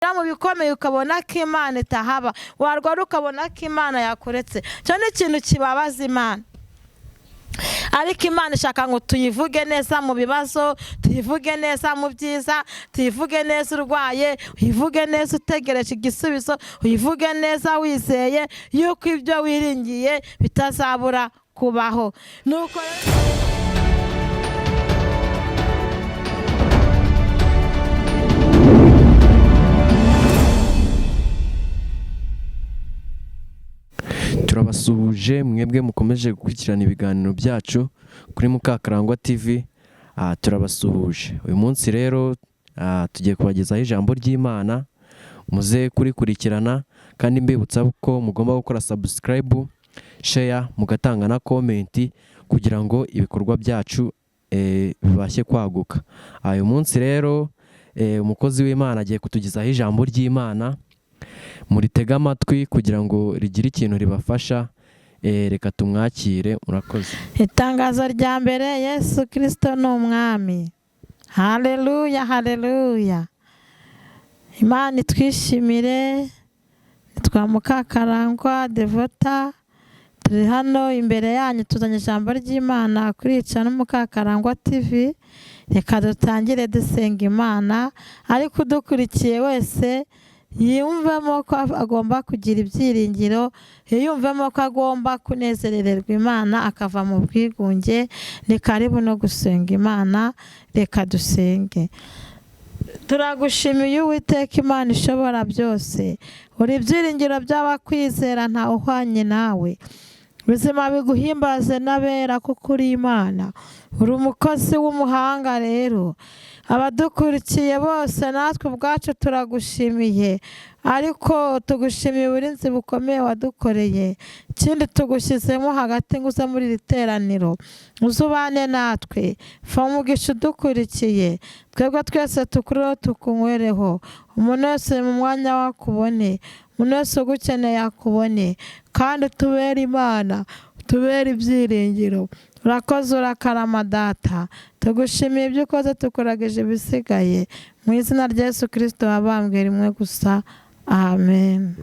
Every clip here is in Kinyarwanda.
Mu bikomeye ukabona ko Imana itahaba, warwara ukabona ko Imana yakuretse. Cyo ni ikintu kibabaza Imana. Ariko Imana ishaka ngo tuyivuge neza mu bibazo, tuyivuge neza mu byiza, tuyivuge neza urwaye, uyivuge neza utegereje igisubizo, uyivuge neza wizeye yuko ibyo wiringiye bitazabura kubaho. Nuko Turabasuhuje mwebwe mukomeje gukurikirana ibiganiro byacu kuri Mukakarangwa TV. Turabasuhuje uyu munsi rero, tugiye kubagezaho ijambo ry'Imana, muze kurikurikirana. Kandi mbibutsa ko mugomba gukora subscribe, share, mugatanga na comment kugira ngo ibikorwa byacu bibashe kwaguka. Uyu munsi rero, umukozi w'Imana agiye kutugezaho ijambo ry'Imana, muritege amatwi kugira ngo rigire ikintu ribafasha. Reka tumwakire, murakoze. Itangazo rya mbere: Yesu Kirisito ni umwami. Haleluya, haleluya! Imana itwishimire. Nitwa Mukakarangwa Devota, turi hano imbere yanyu, tuzanye ijambo ry'Imana kuri channel Mukakarangwa TV. Reka dutangire dusenga Imana, ariko udukurikiye wese yiyumvemo ko agomba kugira ibyiringiro, yiyumvemo ko agomba kunezerererwa Imana akava mu bwigunge. Ni karibu no gusenga Imana. Reka dusenge. Turagushimiye, Uwiteka Imana ishobora byose, uri ibyiringiro by'abakwizera, ntawe uhwanye nawe. Ubuzima biguhimbaze n'abera, kuko uri Imana, uri umukozi w'umuhanga. Rero abadukurikiye bose natwe ubwacu turagushimiye, ariko tugushimiye uburinzi bukomeye wadukoreye. Ikindi, tugushyizemo hagati ngo uze muri iri teraniro, uze ubane natwe. Fa umugisha udukurikiye, twebwe twese tukureho, tukunywereho. Umuntu wese mu mwanya we akubone, umuntu wese ugukeneye akubone, kandi tubere Imana, tubere ibyiringiro. Urakoze, urakarama Data. Tugushimiye ibyo ukoze, tukuragije ibisigaye mu izina rya Yesu Kirisito wabambwe rimwe gusa, amen.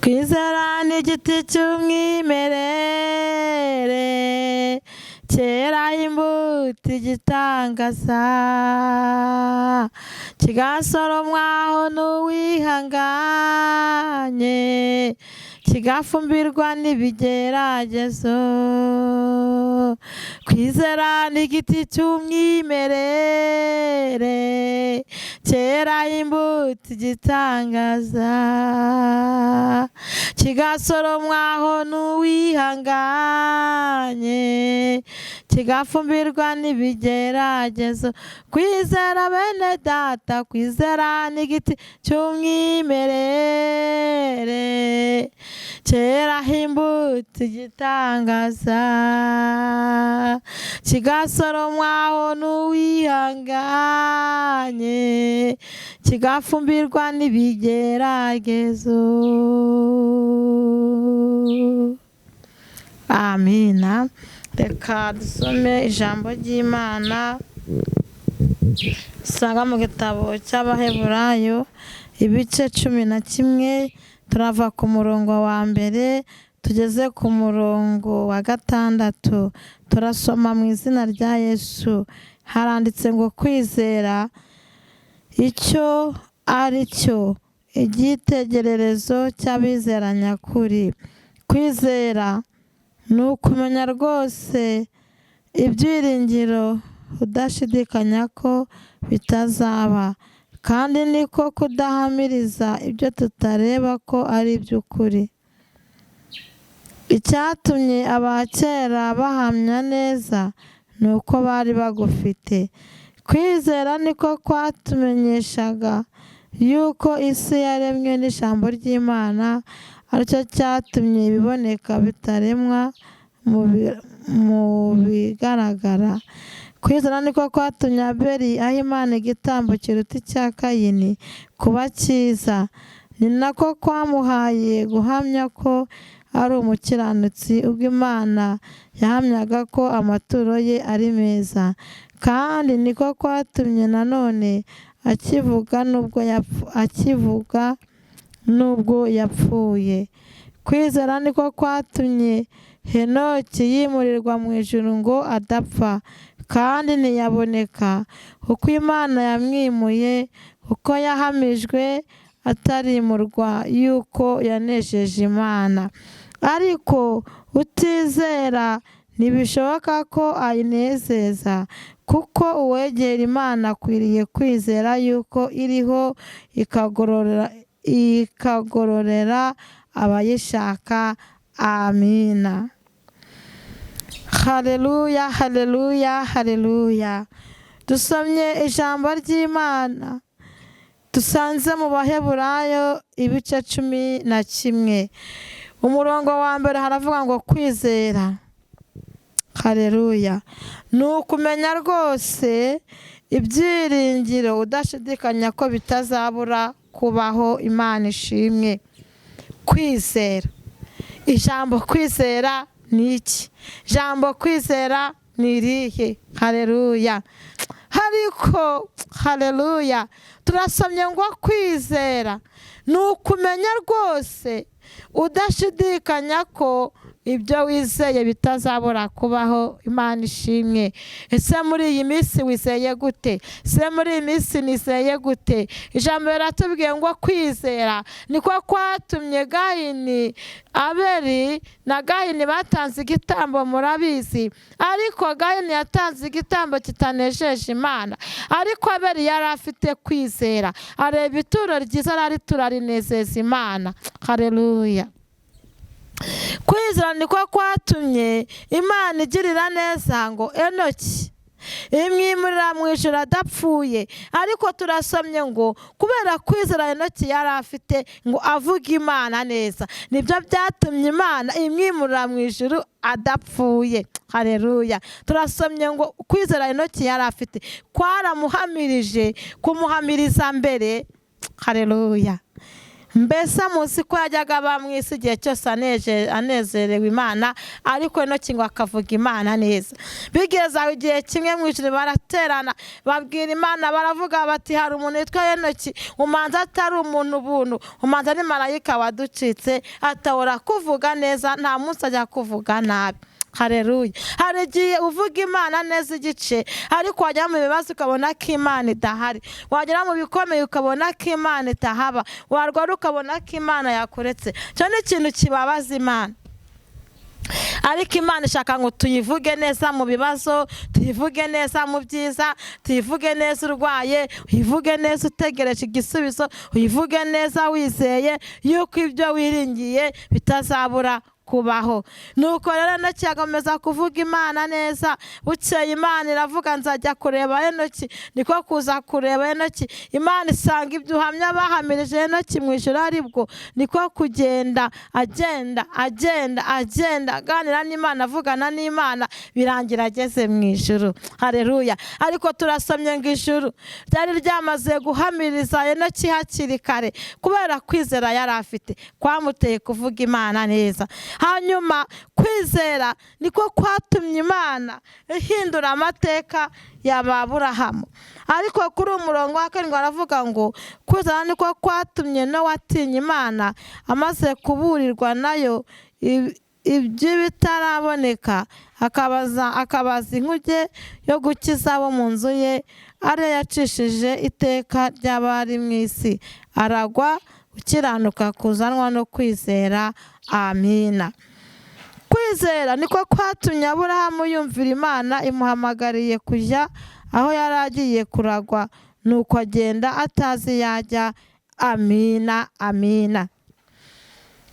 Kwizera ni igiti cy'umwimerere cyera imbuto igitangaza, kigasoromwaho n'uwihanganye, kigafumbirwa n'ibigeragezo. Kwizera ni igiti cy'umwimerere cyera imbuto igitangaza, kigasoromwaho n'uwihanganye, kigafumbirwa n'ibigeragezo. Kwizera, bene Data, kwizera ni igiti cy'umwimerere cyeraho imbuto igitangaza, kigasoromwaho n'uwihanganye, kigafumbirwa n'ibigeragezo. Amina. Reka dusome ijambo ry'Imana usanga mu gitabo cy'Abaheburayo, ibice 11. Turava ku murongo wa mbere tugeze ku murongo wa gatandatu. Turasoma mu izina rya Yesu. Haranditse ngo: "Kwizera icyo ari cyo, icyitegererezo cy'abizera nyakuri. Kwizera ni ukumenya rwose ibyiringiro, udashidikanya ko bitazaba, kandi niko kudahamiriza ibyo tutareba ko ari iby'ukuri. Icyatumye aba kera bahamya neza ni uko bari bagufite. Kwizera niko kwatumenyeshaga yuko isi yaremwe n'ijambo ry'Imana, aricyo cyatumye ibiboneka bitaremwa mu bigaragara. Kwizera niko kwatumye Abeli aha Imana igitambo kiruta icya Kayini kuba cyiza. Ni nako kwamuhaye guhamya ko ari umukiranutsi, ubwo Imana yahamyaga ko amaturo ye ari meza. Kandi niko kwatumye nanone akivuga n'ubwo yapfuye. Kwizera niko kwatumye Henoki yimurirwa mu ijuru ngo adapfa, kandi ntiyaboneka kuko Imana yamwimuye, kuko yahamijwe atarimurwa yuko yanesheje Imana. Ariko utizera ntibishoboka ko ayinezeza, kuko uwegera Imana akwiriye kwizera yuko iriho, ikagororera abayishaka. Amina. Haleluya, haleluya, haleluya. Dusomye ijambo ry'Imana dusanze mu Baheburayo ibice 11, umurongo wa mbere haravuga ngo kwizera, haleluya, ni ukumenya rwose ibyiringiro udashidikanya ko bitazabura kubaho. Imana ishimwe. Kwizera, ijambo kwizera ni iki? Ijambo kwizera ni irihe? Haleluya. Ariko haleluya, turasomye ngo kwizera ni ukumenya rwose udashidikanya ko ibyo wizeye bitazabura kubaho. Imana ishimwe. Ese muri iyi minsi wizeye gute? Ese muri iyi minsi nizeye gute? Ijambo riratubwiye ngo kwizera niko kwatumye Gahini, Abeli na Gahini batanze igitambo, murabizi. Ariko Gahini yatanze igitambo kitanejeje Imana, ariko Abeli yari afite kwizera, areba ituro ryiza araritura rinezeza Imana. Haleluya. Kwizera niko kwatumye Imana igirira neza ngo Enoki imwimurira mu ijuru adapfuye. Ariko turasomye ngo kubera kwizera Enoki yari afite ngo avuge Imana neza, nibyo byatumye Imana imwimurira mu ijuru adapfuye. Haleluya. Turasomye ngo kwizera Enoki yari afite kwaramuhamirije, kumuhamiriza mbere. Haleluya. Mbese muzi ko yajyaga aba mu isi igihe cyose anezerewe Imana, ariko Enoki ngo akavuga Imana neza. Bigeze aho igihe kimwe mu ijuru baraterana, babwira Imana, baravuga bati hari umuntu witwa Enoki, umanza atari umuntu ubuntu, umanza ni marayika waducitse, atahora kuvuga neza, nta munsi ajya kuvuga nabi. Haleluya. Hari igihe uvuga Imana neza igice, ariko wagera mu bibazo ukabona ko Imana idahari, wagera mu bikomeye ukabona ko Imana itahaba, warwara ukabona ko Imana yakuretse. Icyo ni ikintu kibabaza Imana. Ariko Imana ishaka ngo tuyivuge neza mu bibazo, tuyivuge neza mu byiza, tuyivuge neza urwaye, uyivuge neza utegereje igisubizo, uyivuge neza wizeye yuko ibyo wiringiye bitazabura kubaho. Nuko rero Enoki akomeza kuvuga Imana neza. Bukeye Imana iravuga nzajya kureba Enoki, niko kuza kureba Enoki. Imana isanga ibyo uhamya bahamirije Enoki mu ijuru aribwo, niko kugenda agenda agenda agenda aganira n'Imana, avugana n'Imana, birangira ageze mu ijuru. Haleluya. Ariko turasomye ngo ijuru ryari ryamaze guhamiriza Enoki hakiri kare, kubera kwizera yari afite kwamuteye kuvuga Imana neza. Hanyuma kwizera niko kwatumye Imana ihindura amateka ya Aburahamu. Ariko kuri umurongo wa 7 aravuga ngo kwizera niko kwatumye Nowa atinya Imana amaze kuburirwa nayo iby'ibitaraboneka, akabaza inkuge yo gukiza abo mu nzu ye, ariyo yacishije iteka ry'abari mu isi, aragwa gukiranuka kuzanwa no kwizera. Amina. Kwizera niko kwatumye Aburahamu yumvira Imana imuhamagariye kujya aho yari agiye kuragwa, nuko agenda atazi yajya. Amina, amina.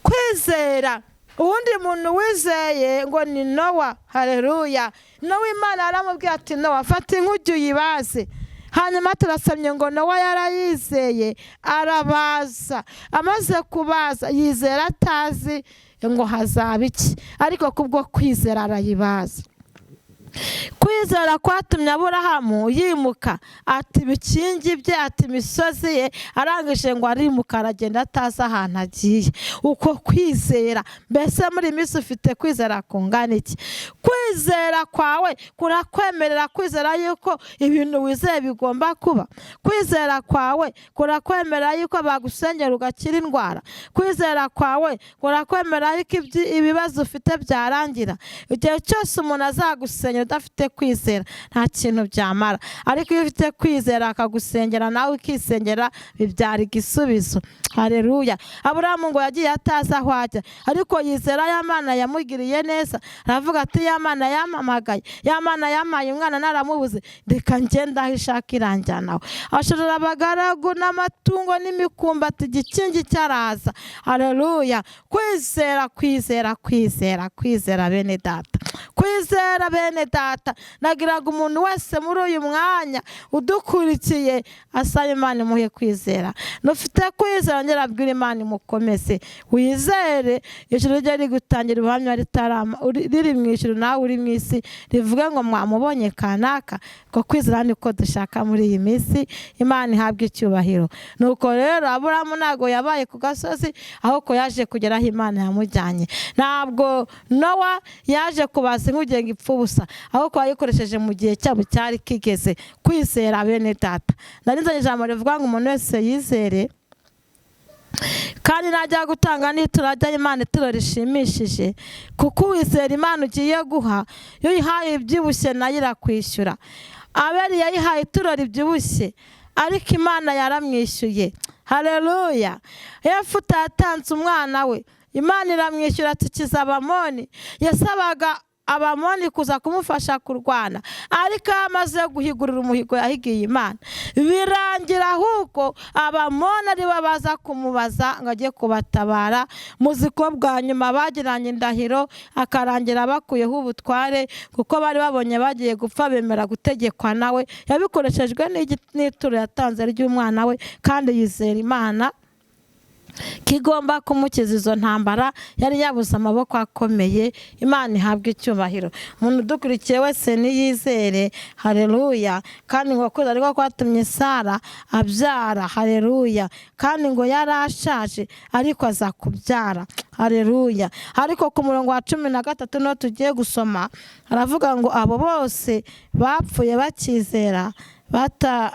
Kwizera, uwundi muntu wizeye ngo ni Nowa. Haleluya. Nowa Imana yaramubwiye ati Nowa, fata inkuge uyibaze. Hanyuma turasomye ngo Nowa yarayizeye arabaza, amaze kubaza yizera atazi ngo hazaba iki, ariko kubwo kwizera arayibaza. Kwizera kwatumye Aburahamu yimuka, ati ibikingi bye, ati imisozi ye, arangije ngo arimuka aragenda atazi ahantu agiye. Uko kwizera, mbese muri iyi minsi ufite kwizera kungana iki? Kwizera kwawe kurakwemerera kwizera yuko ibintu wizeye bigomba kuba. Kwizera kwawe kurakwemerera yuko bagusengera ugakira indwara. Kwizera kwawe kurakwemerera yuko ibibazo ufite byarangira. Igihe cyose umuntu azagusengera udafite kwizera nta kintu byamara, ariko iyo ufite kwizera akagusengera nawe ukisengera bibyara igisubizo. Haleluya. Aburahamu ngo yagiye atazi aho ajya, ariko yizera ya Mana yamugiriye neza, aravuga ati ya Mana yampamagaye, ya Mana yampaye umwana naramubuze, reka ngende aho ishaka iranjyanaho. Ashorera abagaragu n'amatungo n'imikumbati, igikingi cyaraza. Haleluya. Kwizera, kwizera, kwizera, kwizera bene data, kwizera bene data. Nagira ngo umuntu wese muri uyu mwanya udukurikiye asaba Imana imuhe kwizera. Nufite kwizera ngera abwira Imana imukomeze, wizere ijuru rye rigutangira ubuhamya riri mu ijuru nawe uri mu isi, rivuge ngo mwamubonye kanaka. Ko kwizera niko dushaka muri iyi minsi. Imana ihabwe icyubahiro. Nuko rero Aburahamu ntabwo yabaye ku gasozi, ahubwo yaje kugera aho Imana yamujyanye. Ntabwo Nowa yaje kubaza inkuge ngo ipfe ubusa, ahubwo yayikoresheje mu gihe cyabo cyari kigeze. Kwizera bene data, nari nzanye ijambo rivuga ngo umuntu wese yizere, kandi najya gutanga n'ituro ajya Imana ituro rishimishije, kuko uwizera Imana ugiye guha, iyo uyihaye ibyibushye nayo irakwishyura. Abeli yayihaye ituro ribyibushye, ariko Imana yaramwishyuye. Haleluya. Yefuta yatanze umwana we, Imana iramwishyura atikiza Abamoni. Yasabaga Abamoni kuza kumufasha kurwana, ariko iyo amaze guhigurira umuhigo yahigiye Imana, birangira ahubwo Abamoni aribo baza kumubaza ngo ajye kubatabara. Muzi ko bwa nyuma bagiranye indahiro, akarangira bakuyeho ubutware, kuko bari babonye bagiye gupfa bemera gutegekwa nawe. Yabikoreshejwe n'ituro yatanze ry'umwana we, kandi yizera Imana kigomba kumukiza izo ntambara yari yabuze amaboko akomeye. Imana ihabwe icyubahiro. Umuntu udukurikiye wese niyizere. Haleluya. Kandi ngo kwizera ariko kwatumye Sara abyara. Haleluya. Kandi ngo yari ashaje ariko aza kubyara. Haleluya. Ariko ku murongo wa 13 no tugiye gusoma, aravuga ngo abo bose bapfuye bakizera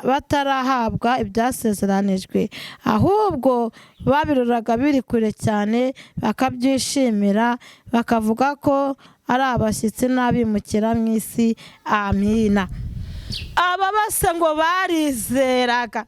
batarahabwa ibyasezeranijwe, ahubwo babiroraga biri kure cyane bakabyishimira, bakavuga ko ari abashyitsi n'abimukira mu isi. Amina. Aba bose ngo barizeraga,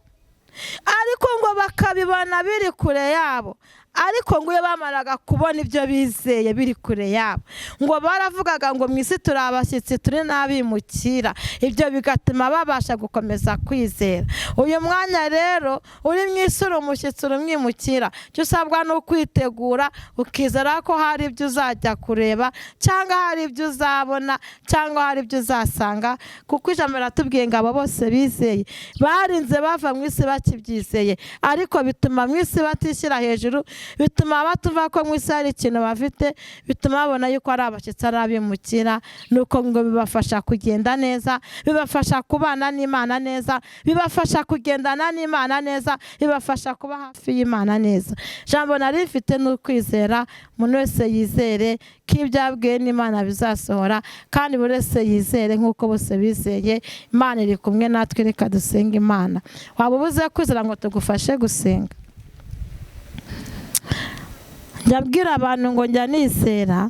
ariko ngo bakabibona biri kure yabo. Ariko ngo iyo bamaraga kubona ibyo bizeye biri kure yabo, ngo baravugaga ngo mu isi turi abashyitsi turi n'abimukira. Ibyo bigatuma babasha gukomeza kwizera. Uyu mwanya rero uri mu isi uri umushyitsi uri umwimukira, icyo usabwa ni ukwitegura ukizera ko hari ibyo uzajya kureba, cyangwa hari ibyo uzabona, cyangwa hari ibyo uzasanga, kuko ijambo riratubwiye ngo abo bose bizeye barinze bava mu isi bakibyizeye, ariko bituma mu isi batishyira hejuru, bituma batuva ko mu isi hari ikintu bafite, bituma babona yuko ari abashyitsi ari abimukira. Nuko ngo bibafasha kugenda neza, bibafasha kubana n'Imana neza, bibafasha kugendana n'Imana neza, bibafasha kuba hafi y'Imana neza. Ijambo nari rifite ni ukwizera. Umuntu wese yizere ko ibyo yabwiwe n'Imana bizasohora, kandi buri wese yizere nk'uko bose bizeye. Imana iri kumwe natwe, reka dusenge Imana. Waba ubuze kwizera ngo tugufashe gusenga? Njya abantu ngo njya nizera,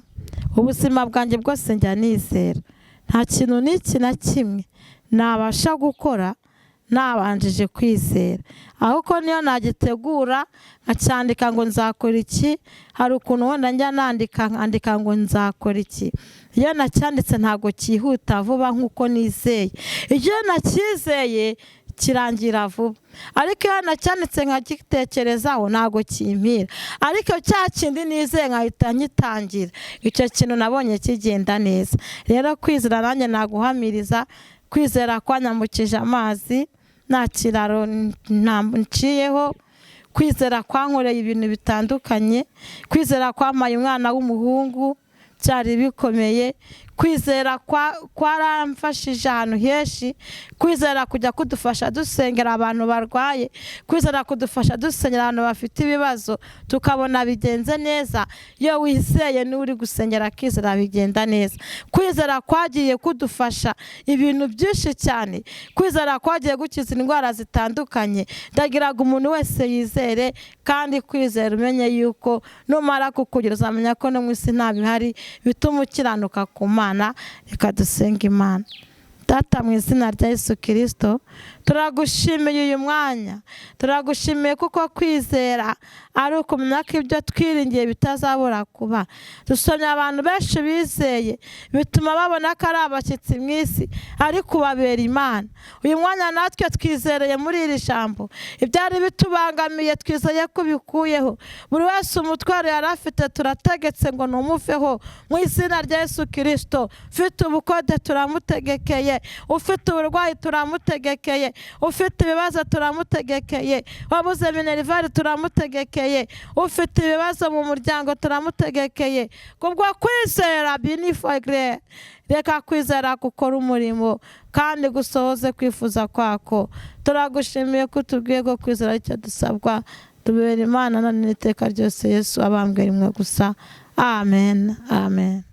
ubuzima bwanjye bwose njya nizera, nta kintu n'iki na kimwe nabasha gukora nabanjije kwizera. Ahubwo niyo nagitegura nkacyandika ngo nzakora iki, hari ukuntu wenda njya nandika nkandika ngo nzakora iki, iyo nacyanditse ntabwo cyihuta vuba nk'uko nizeye. Iyo nacyizeye kirangira vuba, ariko iyo nacyanditse nkagitekerezaho ntabwo kimpira. Ariko cya kindi nizeye nkahita ngitangira, icyo kintu nabonye kigenda neza. Rero kwizera nanjye naguhamiriza, kwizera kwanyambukije amazi nta kiraro nciyeho, kwizera kwankoreye ibintu bitandukanye, kwizera kwampaye umwana w'umuhungu byari bikomeye, Kwizera kwaramfashije ahantu henshi. Kwizera kujya kudufasha dusengera abantu barwaye, kwizera kudufasha dusengera abantu bafite ibibazo tukabona bigenze neza. Iyo wizeye n'uri gusengera akizera bigenda neza. Kwizera kwagiye kudufasha ibintu byinshi cyane. Kwizera kwagiye gukiza indwara zitandukanye. Ndagiraga umuntu wese yizere, kandi kwizera umenye yuko numara kukugira uzamenya ko no mu isi nta bihari bituma ukiranuka ku Mana. Reka dusenge Imana. Data, mu izina rya Yesu Kirisito, turagushimiye uyu mwanya, turagushimiye kuko kwizera ari ukumenya ko ibyo twiringiye bitazabura kuba. Dusomye abantu benshi bizeye bituma babona ko ari abashyitsi mu isi, ariko ubabera Imana. Uyu mwanya natwe twizereye muri iri jambo, ibyari bitubangamiye twizeye ko ubikuyeho. Buri wese umutwaro yari afite turategetse ngo numufeho mu izina rya Yesu Kirisito. Ufite ubukode turamutegekeye, ufite uburwayi turamutegekeye, ufite ibibazo turamutegekeye, wabuze minerivare turamutegekeye, ufite ibibazo mu muryango turamutegekeye. Kubwo kwizera binifagre, reka kwizera gukora umurimo kandi gusohoze kwifuza kwako. Turagushimiye ko utubwiye ko kwizera icyo dusabwa. Tubera Imana none n'iteka ryose. Yesu abambwe rimwe gusa. Amen, amen.